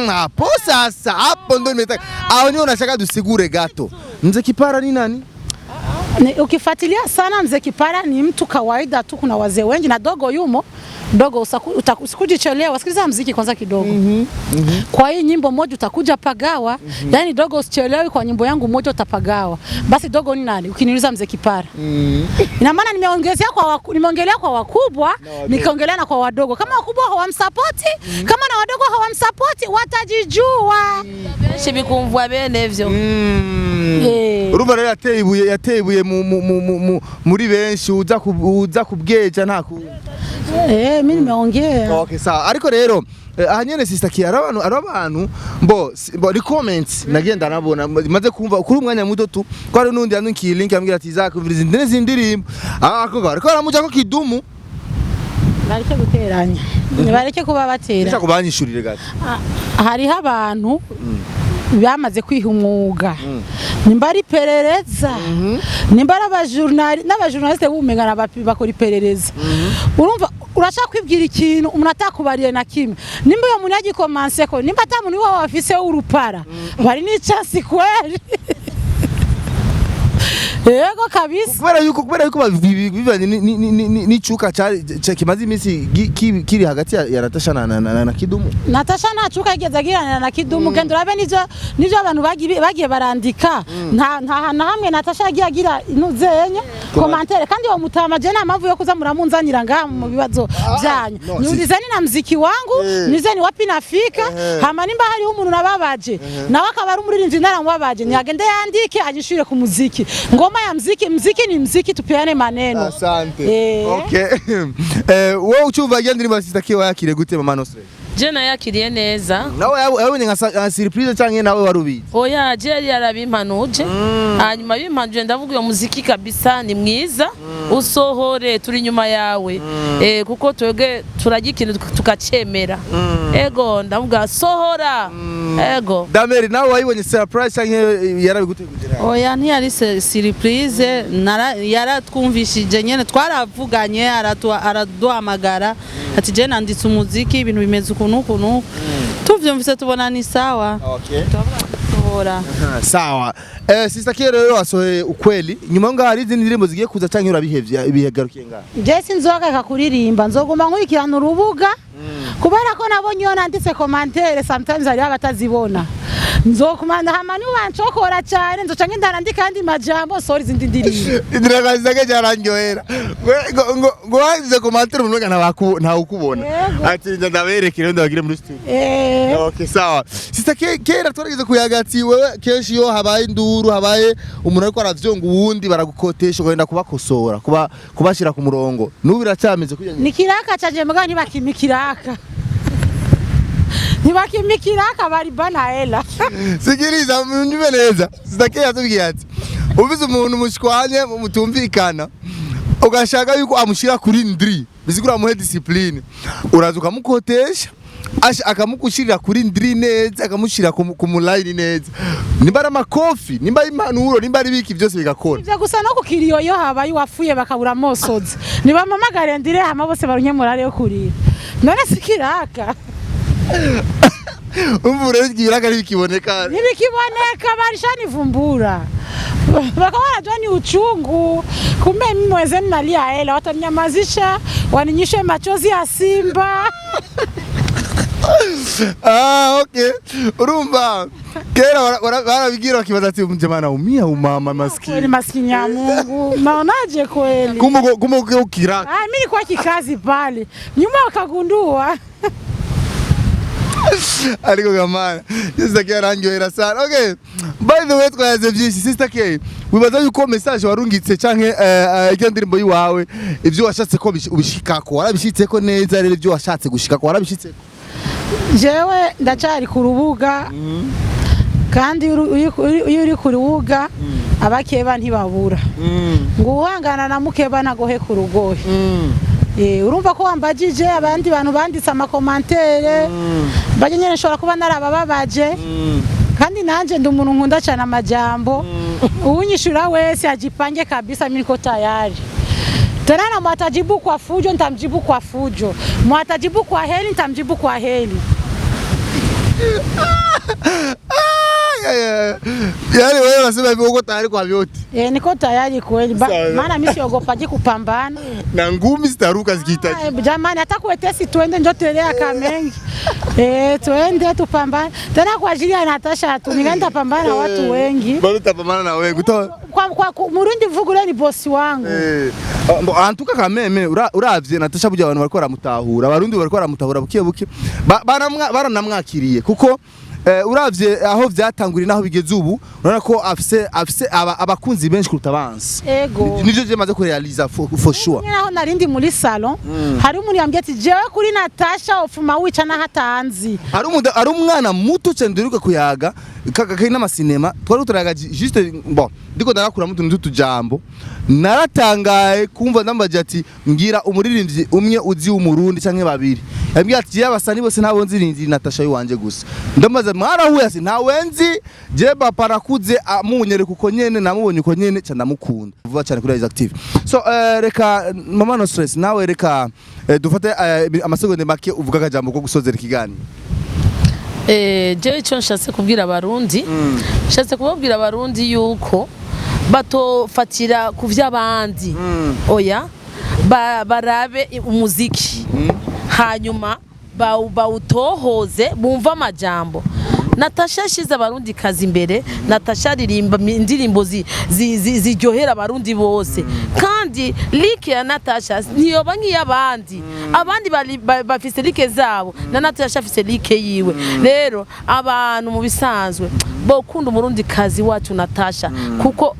S1: Hapo sasa, hapo ndo nimetaka. Hao ndio unashaka dusigure gato. Mzee kipara ni nani?
S2: Ukifuatilia sana, mzee kipara ni mtu kawaida tu, kuna wazee wengi na dogo yumo dogo, usikujichelewa, sikiliza mziki kwanza kidogo. Kwa hii nyimbo moja utakuja pagawa. Yani dogo usichelewi, kwa nyimbo yangu moja utapagawa. Basi dogo ni nani? Ukiniuliza mzee kipara. Ina maana nimeongelea kwa wakubwa, nikaongelea na kwa wadogo. Kama wakubwa hawamsapoti, kama na wadogo hawamsapoti, watajijua.
S5: Benshi bikumvwa bene vyo.
S1: Urumva rero yateye ibuye muri benshi, uza kubweja nta ku
S2: Eh, mimi nimeongea.
S1: Okay, sawa. Ariko rero aha nyene Sister Kia, ari abantu mbo ni comments nagenda nabona maze kumva kuri umwanya muto tu ko hari nundi yandukiye link ambwira ati zakumviriza izindi ndirimbo, ako ariko aramuja ko Kidumu.
S2: Bareke guteranya, bareke kuba batera.
S1: Ndashaka kubanyishurire gato.
S2: Hariho abantu bamaze kwiha umwuga, nimba ari iperereza, nimba ari n'abajournaliste bumengana bakora iperereza. Urumva urashaka kwibwira ikintu umuntu atakubariye na kimwe, nimba uyo muntu yagikomanse ko nimba ata muntu iwawe afise w'urupara bari n'icasi kweri, yego kabisa.
S1: Kubera yuko bivanye n'icuka cari kimaze iminsi kiri hagati ya Natasha na Kidumu.
S2: Natasha ntacuka yigeze agiranira na Kidumu. Genda urabe nivyo abantu bagiye barandika, nta hantu na hamwe Natasha yagiye agira inuzenya commentaire. Kandi uwo mutama je nta mpamvu yo kuza muramunzanira ngaha mu bibazo byanyu.
S1: No,
S2: Niulizeni na mziki wangu, niulizeni wapi nafika. Hama nimba hariho umuntu nababaje, nawe akaba ari umuririmbyi naramubabaje, ntiyagende yandike anyishure ku muziki. Ngoma ya mziki, mziki ni mziki, tupeane maneno.
S1: Asante. Okay, wowe ucyumva agenda ndirimbo ya Sister K wayakiriye gute, mama Nostre?
S5: Je nayakiriye neza.
S1: Nawe yabonye nka surprise canke nawe wari ubizi?
S5: Oya, je yari yarabimpanuje, hanyuma bimpanuje ndavuga uyo muziki kabisa ni mwiza, usohore, turi inyuma yawe, kuko twebwe turajya ikintu tukacemera. Ego, ndavuga sohora, ego.
S1: Dameri, nawe wayibonye surprise canke yarabiguteguje nawe?
S6: Oya, ntiyari surprise, yaratwumvishije nyene, twaravuganye, araduhamagara ati je nanditse umuziki, ibintu bimeze ukuntu ukuntu, tuvyumvise tubona ni sawa.
S1: Okay.
S6: Sohora.
S1: Sawa. Sister K rero wasohoye Ukweli, nyuma ngaho hari izindi ndirimbo zigiye kuza canke urabihevye, ibihegarukiye ngaho?
S2: Je sinzogaruka kuririmba, nzoguma nkurikirana urubuga kubera ko nabonye iyo nanditse commentaire sometimes hariho abatazibona. Nzokumana hama nibancokora cyane nzoca ngenda nandika andi majambo, sohora izindi ndirimbo.
S1: Indiragaza ke cyarandyohera ngo wagize commentaire umuntu ntawukubona.
S2: Yego.
S1: Ati ndaberekere ndabagire muri studio. Okay, sawa. Sister K, kera twarageze kuyaga ati wewe kenshi iyo habaye induru, habaye umuntu ariko aravyonga uwundi, baragukotesha ukagenda kubakosora, kubashira ku murongo. N'ubu biracyameze kugira
S2: Ni kiraka canje, mugabo ntibakimpa ikiraka, ntibakimpa ikiraka, bari bana hela.
S1: Sikiliza mnyume neza. Sister K yatubwiye ati ubize umuntu mushwanye mutumvikana, ugashaka yuko amushira kuri ndri, bizigura amuhe discipline, uraza ukamukotesha. Akamugushirira kuri ndiri neza, akamushira ku mulayini neza, nimba ari amakofi, nimba ari impanuro, nimba ari biki, byose bigakora.
S2: Ivyo gusa no kukiriyo iyo habaye uwapfuye bakabura amosozi, nibamamagare ndire, hama bose barunye murare yo kurira. None sikiraka?
S1: Umva rero, ibiraka ntibikiboneka.
S2: Ntibikiboneka, barishanivumbura, bakawa wanajua ni uchungu, kumbe mimi mwenzenu nalia hela, wataninyamazisha waninyishe machozi ya simba.
S1: Ah, okay, urumva kera barabigira bakibaza ati mjamaa anaumia, umama
S2: Kweli.
S1: Maskini.
S2: Maskini ya Mungu, naonaje kweli?
S1: Kumbe uko kiraka.
S2: Ah, mimi nilikuwa kikazi pale nyuma wakagundua.
S1: Ariko gamana, Sister K arandyohera sana. Okay, by the way, twayaze byinshi. Sister K, wibaza yuko message warungitse canke iryo ndirimbo yiwawe, ibyo washatse ko ubishikako warabishitseko neza? Rero ibyo washatse gushikako warabishitseko?
S2: Jewe ndacyari ku rubuga, kandi iyo uri ku rubuga abakeba ntibabura, ngo uhangana na mukeba nagohe ku rugohe. Urumva ko wambajije abandi bantu banditse ama commentaires bajye nyene, nshobora kuba narabababaje, kandi nanje ndi umuntu nkunda cyane amajambo. Unyishura wese ajipange kabisa, mimi niko tayari. Tena na mwatajibu kwa fujo, nitamjibu kwa fujo, mwatajibu kwa heri, nitamjibu kwa heri.
S1: Ah, yeah. Yaani wewe unasema hivyo, uko tayari kwa vyote?
S2: Niko tayari kweli,
S1: Sawa.
S2: maana mimi siogopaji kupambana.
S1: Na ngumi zitaruka zikihitaji.
S2: Ah, jamani, hata kuetesi twende, njo telea kamengi. Twende tupambane tena kwa ajili ya Natasha tu, ningali nitapambana na watu wengi.
S1: Bado utapambana na wengi.
S2: Kwa Murundi mvugule ni bosi wangu.
S1: Antuka kameme uravye Natasha burya abantu bariko baramutahura, abarundi bariko baramutahura buke buke. Baranamwakiriye kuko uravye aho vyatanguriye naho bigeze ubu, urabona ko afise abakunzi benshi kuruta abansi.
S2: Ego.
S1: Nivyo je maze kurealiza for sure.
S2: Nyine aho narindi muri salon, hari umuntu yambwiye ati jewe kuri Natasha ofuma wica n'ahatanzi.
S1: Ari umwana muto cyane duheruka kuyaga kari n'amasinema, twari turayaga juste, bon, ndiko ndarakuramo utuntu tw'utujambo, naratangaye kumva ndambaje ati mbwira umuririmbyi umwe uzi w'umurundi canke babiri. Yambwiye ati jewe abasani bose ntabo nzi, nzi Natasha yiwanje gusa. Ndambaza mwarahuye? Ati ntawe nzi je, papa arakuze amunyereka uko nyene namubonye, uko nyene ca ndamukunda vuba cyane kuri Isaac TV. So reka mama, no stress, nawe reka dufate amasegonde make uvuga akajambo ko gusozera ikiganiro.
S5: Jewe icyo nshatse kubwira abarundi, nshatse kubabwira abarundi yuko batofatira ku vy'abandi, oya, barabe umuziki, hanyuma bawutohoze, bumve amajambo. Natasha yashize abarundi kazi imbere. Natasha aririmba indirimbo ziryohera abarundi bose, kandi like ya Natasha ntiyoba nk'iy'abandi. Abandi bafise like zabo, na Natasha afise like yiwe. Rero abantu mu bisanzwe bokunda umurundi kazi wacu Natasha, kuko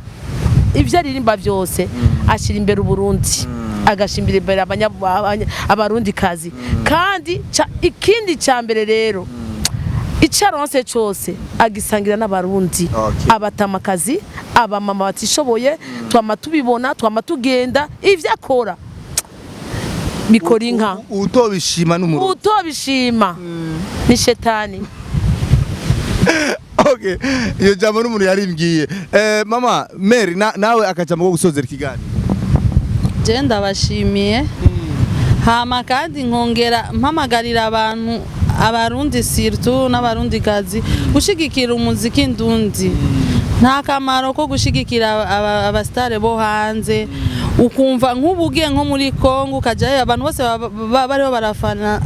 S5: ibyo aririmba byose ashyira imbere uburundi, agashyira imbere abarundi kazi. Kandi ikindi cya mbere rero, icyo aronse cyose agisangira n'abarundi, abatamakazi, abamama batishoboye. Twama tubibona, twama tugenda, ibyo akora bikora inka.
S1: Utobishima n'umurundi.
S5: Utobishima ni shetani.
S1: Okay, iyo jambo n'umuntu yarimbwiye. Mama Mary, nawe akajambo ko gusozera ikiganiro.
S6: Je ndabashimiye, hama kandi nkongera mpamagarira abantu, abarundi surtout n'abarundi kazi, gushigikira umuziki ndundi. Nta kamaro ko gushigikira abasitare bo hanze, ukumva nk'ubu ugiye nko muri Kongo ukajyayo, abantu bose bariho barafana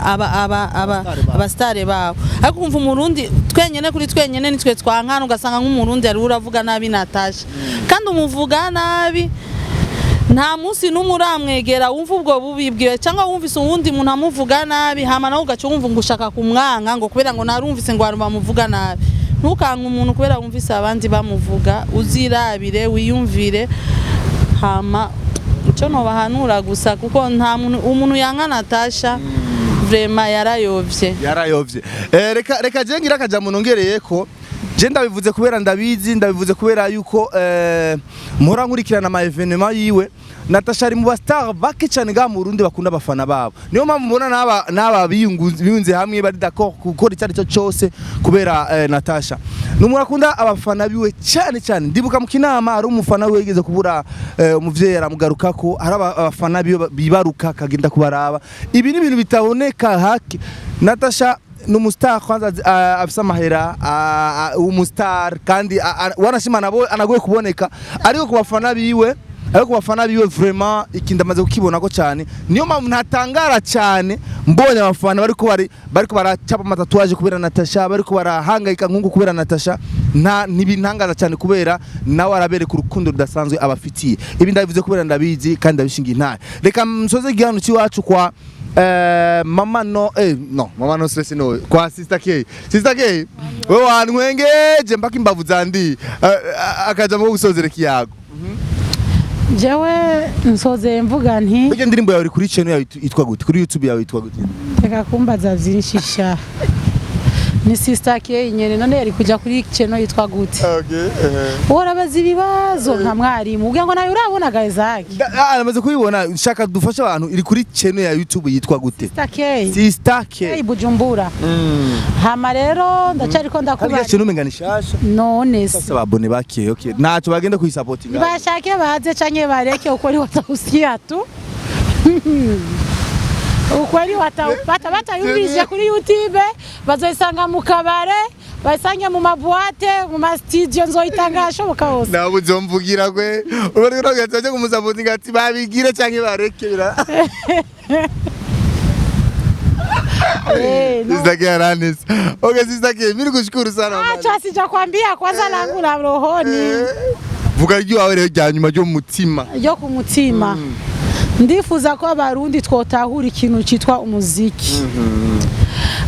S6: abasitare babo, ariko ukumva umurundi twenyene kuri twenyene nitwe twankana, ugasanga nk'umurundi ariwe uravuga nabi Natasha, kandi umuvuga nabi nta munsi n'umwe uramwegera wumva ubwo bubi bwiwe, cyangwa wumvise uwundi muntu amuvuga nabi, hama nawe ugaca wumva ngo ushaka kumwanka ngo kubera ngo narumvise ngo abantu bamuvuga nabi. Ntukanke umuntu kubera wumvise abandi bamuvuga, uzirabire, wiyumvire. Hama icyo ntobahanura gusa, kuko nta muntu, umuntu yanka Natasha vraiment yarayovye.
S1: Yarayovye. Reka je ngira akajambo nongereye ko. Je ndabivuze kubera ndabizi, ndabivuze kubera yuko mpora nkurikirana ama événements yiwe. Natasha ari mu ba star bake cyane ngaha mu Burundi bakunda abafana babo. Niyo mpamvu mbona n'aba biyunze hamwe, bari d'accord gukora icyo ari cyo cyose kubera Natasha ni umuntu akunda abafana biwe cyane cyane. Ndibuka mu kinama hari umufana wiwe yigeze kubura umuvyeyi, aramugarukako. Hari abafana biwe bibaruka akagenda kubaraba. Ibi ni ibintu bitaboneka hake. Natasha ni umu star kwanza, afise amahera, umu star kandi wanashima nabo anagoye kuboneka, ariko ku bafana biwe, vraiment iki ndamaze kukibona ko cyane. Niyo mpamvu ntatangara cyane mbonye abafana bariko baracapa ama tatouage kubera Natasha, bariko barahangayika nkungu kubera Natasha. Nta ntibintangaza cyane kubera nawe arabereka urukundo rudasanzwe abafitiye. Ibi ndabivuze kubera ndabizi kandi ndabishingiye intahe. Reka nsoze igihano cy'iwacu kwa mama no no mama no stress no kwa Sister K. Sister K, wewe wantwengeje mpaka imbavu zandi, akajambo ko gusozera ikiyago.
S2: Jewe nsozeye mvuga nti
S1: Burya indirimbo yawe iri kuri channel yawe yitwa gute? Kuri YouTube yawe yitwa gute?
S2: Reka kumbaza byinshi sha. Ni Sister K nyene. None yari kuja kuri channel yitwa gute?
S1: Okay.
S2: Urabaza ibibazo nka mwarimu, ugira ngo nawe urabona Isaac.
S1: Namaze kubibona. Nshaka dufashe abantu, iri kuri channel ya YouTube yitwa gute?
S2: Sister K.
S1: Sister
S2: K
S1: K.
S2: Bujumbura. Hama rero ndacariko
S1: Harya
S2: ndakubara.
S1: channel umenga ni shasha.
S2: None se
S1: Sasa babone bake, okay, ntacyo bagenda kuyisapotinga.
S2: Bashake baze canke bareke, ukweli watausikia tu, ukweli wataupata. Batayumvise kuri YouTube, bazoisanga mu kabare, bayisange mu ma boîte, mu ma studio, nzoyitanga ashoboka hose.
S1: Ntabwo uzomvugira kwe ubari kugira ngo bajye kumusapotinga, ati babigire canke bareke bira.
S2: No.
S1: Sister K aranese. Okay, Sister K, mimi nikushukuru sana mama.
S2: Acha sijakwambia kwanza langu la rohoni.
S1: Vuga ry'iwawe rero rya nyuma ryo mu mutima.
S2: Ryo ku mutima, ndifuza ko Abarundi twotahura ikintu cyitwa umuziki.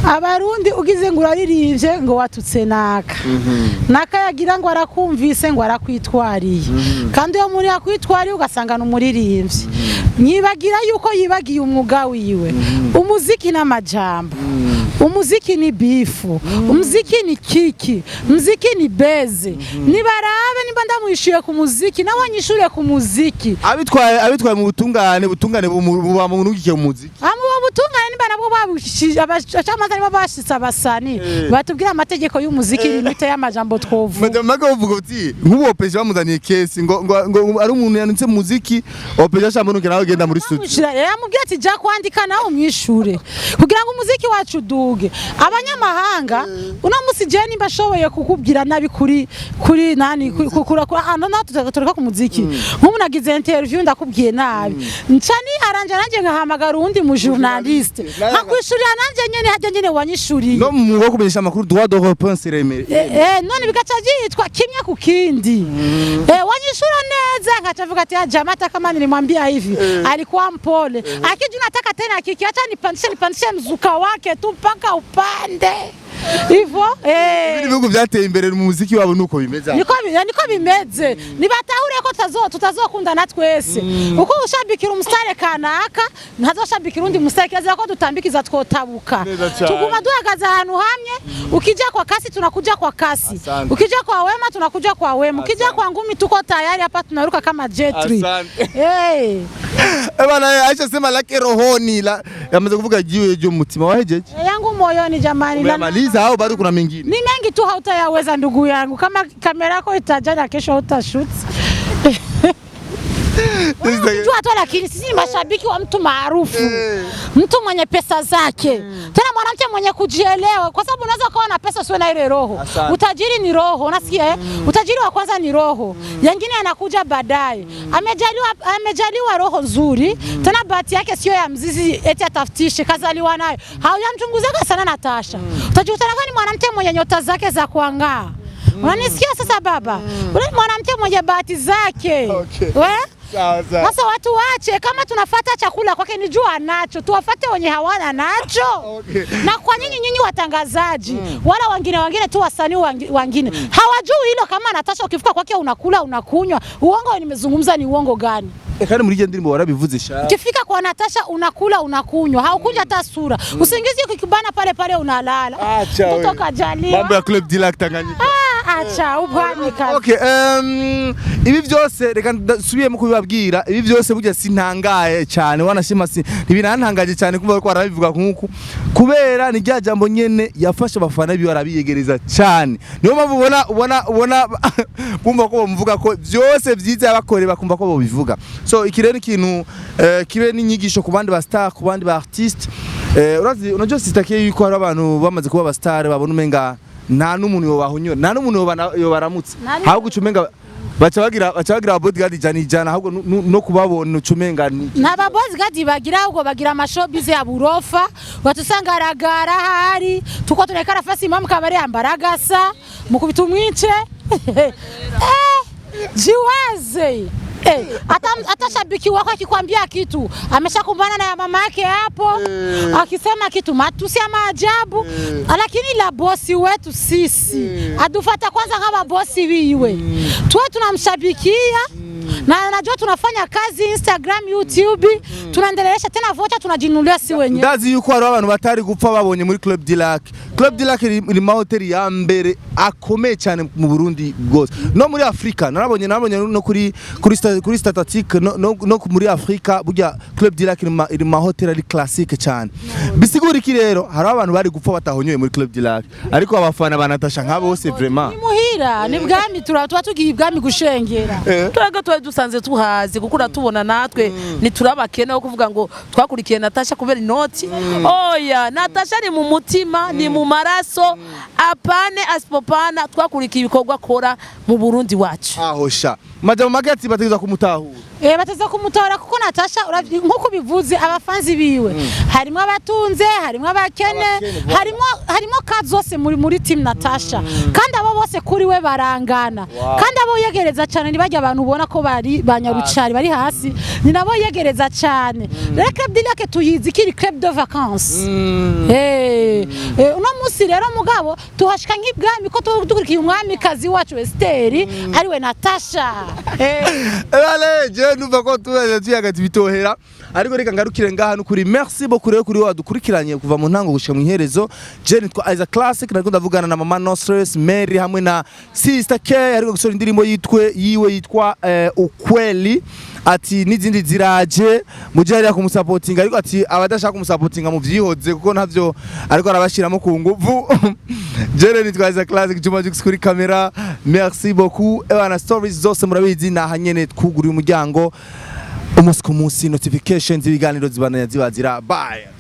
S2: Abarundi ugize ngo uraririmbye ngo watutse naka naka, yagira ngo arakumvise ngo arakwitwariye, kandi iyo umuntu yakwitwariye ugasanga ni umuririmbyi, nyibagira yuko yibagiye umwuga wiwe. Umuziki n'amajambo, umuziki ni beef, umuziki ni kiki, umuziki ni beze. Nibarabe nimba ndamwishyuye ku muziki, nawe anyishyure ku muziki.
S1: Abitwaye mu butungane, butungane buba mu ntugiye mu muziki.
S2: Amubo butungane nimba nabwo abacamanza nibo bashitse abasani, batubwira amategeko y'umuziki, limite y'amajambo twovuga.
S1: Madame Maga, uvuga uti nk'ubu Opeje bamuzaniye case ngo ari umuntu yanutse mu muziki, Opeje ashamba nawe agenda muri studio.
S2: Yamubwira ati jya kwandika nawe umwishure kugira ngo umuziki wacu uduge. Abanyamahanga uno musi, jewe nimba ashoboye kukubwira nabi kuri nani kuri hano naho tureka ku muziki, nk'ubu nagize interview ndakubwiye nabi, nca ni aranje nanjye nkahamagara uwundi mu journaliste nkakwishurira nanjye nyene hajya nyene wanyishuriye.
S1: No mu mwuga wo kumenyesha amakuru, droit de réponse iremereye.
S2: None bigaca byitwa kimwe ku kindi. Wanyishura neza nkaca avuga ati jamaa, hata kama nilimwambia hivi alikuwa mpole, akija unataka tena kiki, acha nipandishe nipandishe mzuka wake tu mpaka upande hivyo.
S1: Ibindi bihugu byateye imbere mu muziki wabo nuko bimeze.
S2: Niko bimeze. Nibatahure ko tutazokundana twese. Uko ushabikira umusitare kanaka ntazoshabikira undi musitare, kirazira ko dutambikiza twotabuka.
S1: Neza cyane.
S2: Tuguma duhagaze ahantu hamwe. Ukija kwa kasi tunakuja kwa kasi.
S1: Asante.
S2: Ukija kwa wema tunakuja kwa wema, ukija kwa ngumi tuko tayari, hapa tunaruka kama Jet Li.
S1: Asante.
S2: Hey.
S1: Eh bana, Aisha sema lake rohoni la yamaze kuvuga jiwe ryo mu mutima, wahejeje?
S2: Yangu moyoni jamani.
S1: Umemaliza au bado kuna mengine?
S2: Ni mengi tu hautayaweza ndugu yangu, kama kamera yako itajana kesho hautashoot. Unajua tu, lakini sisi ni mashabiki wa mtu maarufu, mtu mwenye pesa zake, tena mwanamke mwenye kujielewa, kwa sababu unaweza ukawa na pesa usiwe na ile roho.
S1: Asante.
S2: Utajiri ni roho, unasikia eh? Utajiri wa kwanza ni roho, yengine yanakuja baadaye. Amejaliwa roho nzuri, tena bahati yake sio ya mzizi eti atafutishe, kazaliwa nayo. Haujamchunguzaga sana Natasha, utajikutana ni mwanamke mwenye nyota zake za kuang'aa. Unanisikia sasa baba? Ule ni mwanamke mwenye bahati zake.
S1: Okay.
S2: We?
S1: Sawa sawa.
S2: Sasa watu wache, kama tunafata chakula kwake ni jua nacho, tuwafate wenye hawana nacho.
S1: Okay.
S2: Na kwa nyinyi nyinyi watangazaji, wala wengine wengine tu wasanii wengine hawajui hilo. Kama Natasha ukifika kwake unakula unakunywa, uongo nimezungumza ni uongo gani?
S1: Kandi muri iyo ndirimbo warabivuze sha.
S2: Ukifika kwa Natasha unakula unakunywa, haukunja hata sura, usingizi ukikubana pale pale unalala.
S1: Acha
S2: Mtoto
S1: wewe.
S2: kajaliwa.
S1: Mambo ya Club du Lac Tanganyika.
S2: Ah, Aca ubwamikazi.
S1: Okay, ibi byose reka ndasubiyemo kubibabwira. Ibi byose burya sintangaye cyane, wanashima si ntibinantangaje cyane kumva ko barabivuga nkuku, kubera ni rya jambo nyene yafashe abafana biwe arabiyegereza cyane. Niyo mpamvu ubona bumva ko bamuvuga ko byose byiza yabakoreye, bakumva ko bobivuga. So iki rero ikintu kibe n'inyigisho ku bandi ba star, ku bandi ba artiste. Urazi, unajua sitakiye yuko hari abantu bamaze kuba aba star babona umenga nta n'umuntu yobahonyora, nta n'umuntu yobaramutse, ahubwo uca umenga baca bagira bodyguard 100, ahubwo no kubabona uca umenga ni
S2: Nta ba bodyguard bagira, ahubwo bagira ama showbiz ya burofa. Watusanga aragara ahari tuko tunekara fasi imwe mukabari yambara agasa mukubita umwice. Jiwaze. Hata shabiki wako akikwambia kitu ameshakumbana na ya mama yake hapo, akisema kitu matusi ya maajabu. Lakini la bosi wetu sisi adufata kwanza kama bosi wiwe, tuwe tunamshabikia na najua tunafanya kazi Instagram, YouTube, tunaendelesha tena vocha tunajinunulia si wenyewe.
S1: Ndazi yuko hariho abantu batari gupfa babonye muri Club du Lac. Club du Lac iri mu mahoteli ya mbere akomeye cyane mu Burundi bwose no muri Afrika. Narabonye no kuri statistique no muri Afrika, burya Club du Lac iri mu mahoteli ari classique cyane. Bisigura iki rero? Hariho abantu bari gupfa batahonyoye muri Club du Lac, ariko abafana ba Natasha nka bose vraiment.
S2: Ni muhira, ni bwami, tuba tugiye ibwami gushengera.
S5: Twebwe twari dusanze tuhazi kuko uratubona natwe ntiturabakene wo kuvuga ngo twakurikiye Natasha kubera inoti. Oya, Natasha ni mu mutima, ni mu maraso, apane asipopana. Twakurikiye ibikorwa akora mu Burundi wacu.
S1: Aho sha majambo make ati bategerezwa kumutahura.
S2: Bateze kumutora kuko Natasha nkuko bivuze abafanzi biwe harimo abatunze, harimo abakene, harimo ka zose muri team Natasha, kandi abo bose kuri we barangana. Kandi abo yegereza cyane ni bajya abantu ubona ko bari banyarucari bari hasi, ni nabo yegereza cyane. Rero Club du Lac tuyizi kiri club de vacances. Uno munsi rero mugabo tuhashika nk'ibwami ko tuba dukurikiye umwamikazi wacu Esther, ariwe Natasha.
S1: Allez, je numva ko tubaje tuyaga bitohera, ariko reka ngarukire ngaha. Nukuri merci beaucoup rero kuri wadukurikiranye kuva mu ntango gushika mu iherezo. Je nitwa Isaac Classic, nariko ndavugana na Mama No Stress Mary hamwe na Sister K, ariko gusora indirimbo yitwe yiwe yitwa Ukweli. Ati n'izindi ziraje, muje hariya kumusapotinga, ariko ati abadashaka kumusapotinga muvyihoze kuko ntavyo ariko arabashiramo ku nguvu. Jere nitwa Isaac Classic, Juma Jux kuri kamera. Merci beaucoup. Ebana, stories zose murabizi naha nyene twuguriye umuryango umunsi ku munsi, notifications ibiganiro zibandanya zibazira. Bye.